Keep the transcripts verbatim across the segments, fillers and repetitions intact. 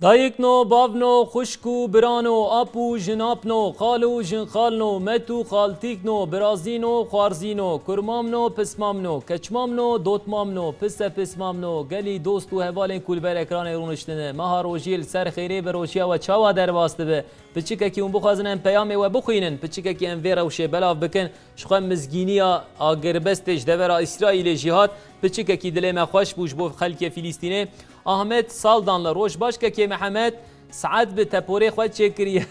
Dayikno, bavno, xwişk û birano, ap û jinapno, xal û jinxalno, met û xaltîkno, birazîno, xwarzîno, kurmamno, pismamno, keçmamno, dotmamno, pise pismamno, gelî dost û hevalên ku li ber ekranê rûniştine, meha rojiyê li ser xêrê bi rojiya we çawa derbas dibe? Piçikekî hûn bixwazin em peyamê we bixwînin, piçikekî em vê rewşê belav bikin, ji xwe mizgîniya agirbestê ji devera Îsraîlê jî hat, piçikekî dilê me xweş bû ji bo xelkê Filîstînê. Ahmet Saldanlı, roj baş kekê Mihemed, saet bi teporê xwe çêkiriye.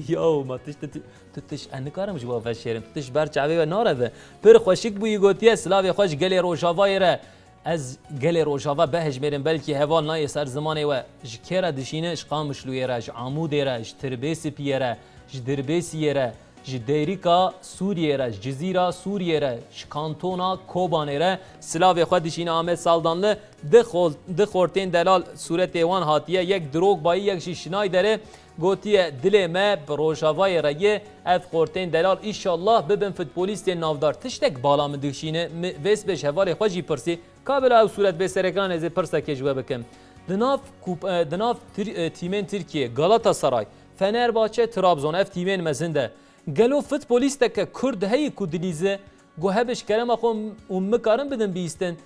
Yaw, ma tişt, tu, tu tişt, ez nikarim ji we veşêrim, tu tişt ber çavê we nareve. Pir xweşik bûyî gotiye, silavê xwe ji gelê Rojavayê re. Ez gelê Rojava bihejmêrim, belkî heval nayê ser zimanê we. Ji kê re dişîne? Ji Qamişlûyê re, ji Amûdê re, ji Tirbêsipiyê re, ji Dirbêsiyê re, ji Dêrika Sûriyê re, ji Cizîra Sûriyê re, ji kantona Kobanê re silavê xwe dişîne Amed Saldanlı. Di xol-, di xortên delal sûretê wan hatiye, yek Drogbayî, yek jî Schneiderê. Gotiye, dilê me bi Rojavayê re ye, ev xortên delal îşallah bibin futbolîstên navdar. Tiştek bala min dikşîne, mi vês be ji hevalê xwe jî pirsî, ka bila ew sûret bê ser ekran, ez ê pirsekê ji we bikim. Di nav kup-, e, di nav Tir-, e, tîmên Tirkiyê, Galatasaray, Fenerbahçe, Trabzon, ev tîmên mezin de. Gelo futbolîsteke Kurd heye ku dilîze? Go hebe ji kerema xwe û min karin bidin bihîstin.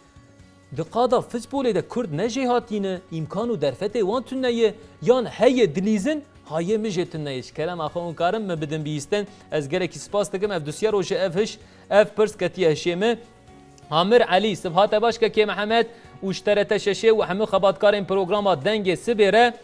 Di qada futbolê de Kurd ne jêhatî ne, îmkan û derfetê wan tune ye, yan heye dilîzin, hayê min jê tune ye. Ji kerema xwe hûn karin min bidin bihîstin. Ez gelekî spas dikim, ev dosye roje, ev hiş, ev pirs ketiye hişê min. Amir Elî, sibha te baş kekê Mihemed û ji T R T şeşê û hemû xebatkarên programa Dengê Sibê re.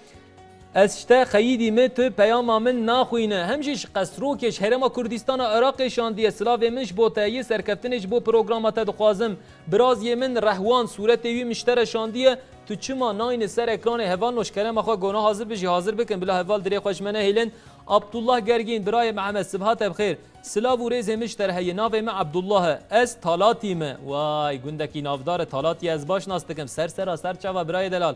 Ez ji te xeyidî me, tu peyama min naxwîne. Hem jî ji Qesrokê, ji Herêma Kurdistana Iraqê şandiye. Silavê min ji bo te ye, serkeftinê ji bo programa te dixwazim. Biraziyê min Rehwan, sûretê wî min ji te re şandiye. Tu çima nayne ser ekranê? Hevalno, ji kerema xwe gona hazir bijî, hazir bikin. Bila heval dilê xwe ji me nehêlin. Abdullah Gergîn, birayê Mihemed, sibha te bi xêr. Silav û rêzê min ji te re heye. Navê min Abdullah e. Ez Talatî me. Way, gundekî navdar e Talatî, ez baş nas dikim. Ser sera ser çava birayê delal.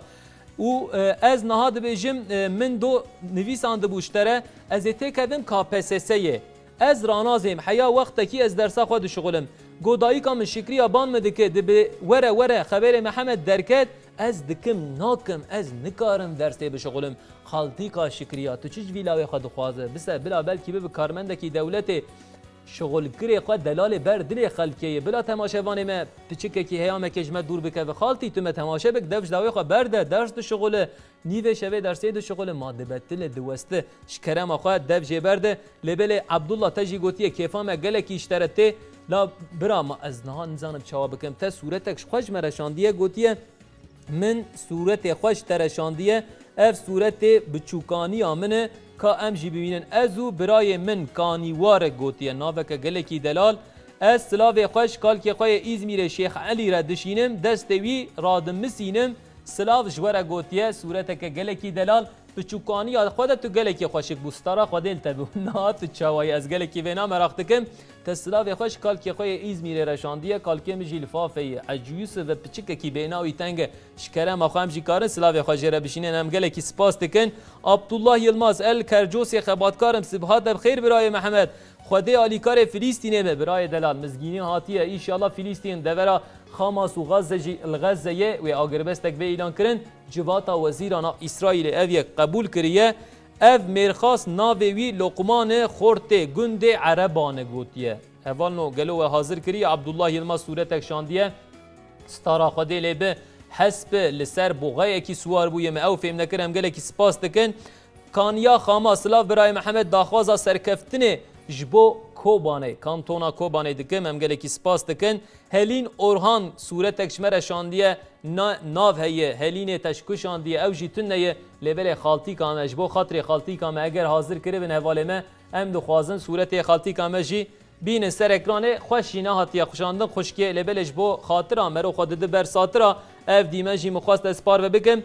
Û, e, ez niha dibêjim, e, min do nivîsandibû ji te re, ez ê têkevim K P S S'yê. Ez ranazêm, heya wextekî ez dersa xwe dişuxulim. Go dayika min Şikriya ban min dike, dibe were were, xeberê Mihemed derket, ez dikim, nakim, ez nikarim dersê bişuxulim. Xaltîka Şikriya, tu çi ji vî lawê xwe dixwaze? Bise, bila belkî bibe karmendekî dewletê. Şixulkirê xwe delalê ber dilê xelkê ye. Bila temaşevanê me piçikekî heyamekê ji me dûr bikeve. Xaltî, tu me temaşe bik, dev ji dawê xwe berde, ders dişixule. Nîvê şevê dersê dişixule, ma dibe tile diweste. Ji kerema xwe dev jê berde. Lê belê Abdullah te jî gotiye, kêfa me gelekî ji te re tê. La bira, ma ez niha nizanim çawa bikim. Te sûretek ji xwe ji me re şandiye, gotiye, min sûretê xwe ji te re şandiye. Ev sûretê biçûkaniya min e, ka em jî bibînin. Ez û birayê min Kanî Warek, gotiye, naveke gelekî delal. Ez silavê xwe ji kalkê xwe yê Îzmîrê Şêx Elî re dişînim, destê wî radimisînim. Silav ji we re, gotiye, sûreteke gelekî delal. Biçûkaniya xwe de tu gelekî xweşik bû, stara Xwedê li te bû. Niha tu çawa yî? Ez gelekî vêna meraq dikim. Te silavê xwe ji kalkê xwe yê Îzmîrê re şandiye, kalkê min jî li Fafê ye. Ecû Yusuf ve piçikekî bêhna wî teng e. Ji kerema xwe em jî karin silavê xwe jê re bişînin, em gelekî spas dikin. Abdullah Yilmaz, el Kercosê xebatkar im, sibha te bi xêr birayê Mihemed. Xwedê alîkarê Filîstînê be, birayê delal, mizgînî hatiye, îşallah Filîstîn devera Hamas û Gazze jî li Gazze ye, wê agirbestek bê îlan kirin, civata wezîran a Îsraîlê ev yek qebûl kiriye. Ev mêrxas navê wî Loqman e, xortê gundê Ereban e, gotiye. Hevalno, gelo we hazir kiriye? Abdullah Yilmaz sûretek şandiye. Stara Xwedê lê bi hesp li ser boxeyekî siwar bûye, me ew fêm nekir, em gelekî spas dikin. Kaniya Xama, silav birayê Mihemed, daxwaza serkeftinê ji bo Kobanê, kantona Kobanê dikim, em gelekî spas dikin. Helîn Orhan sûretek ji me re şandiye, na-, nav heye, Helînê te ji ku şandiye, ew jî tune ye, lê belê xaltîka me, ji bo xatirê xaltîka me, eger hazir kiribin hevalê me, em dixwazin sûretê xaltîka me jî bînin ser ekranê. Xweş jî nehatiye xuşandin xwişkê, lê belê ji bo xatira mero xwe didi ber satira, ev dîme jî min xwest ez parve bikim.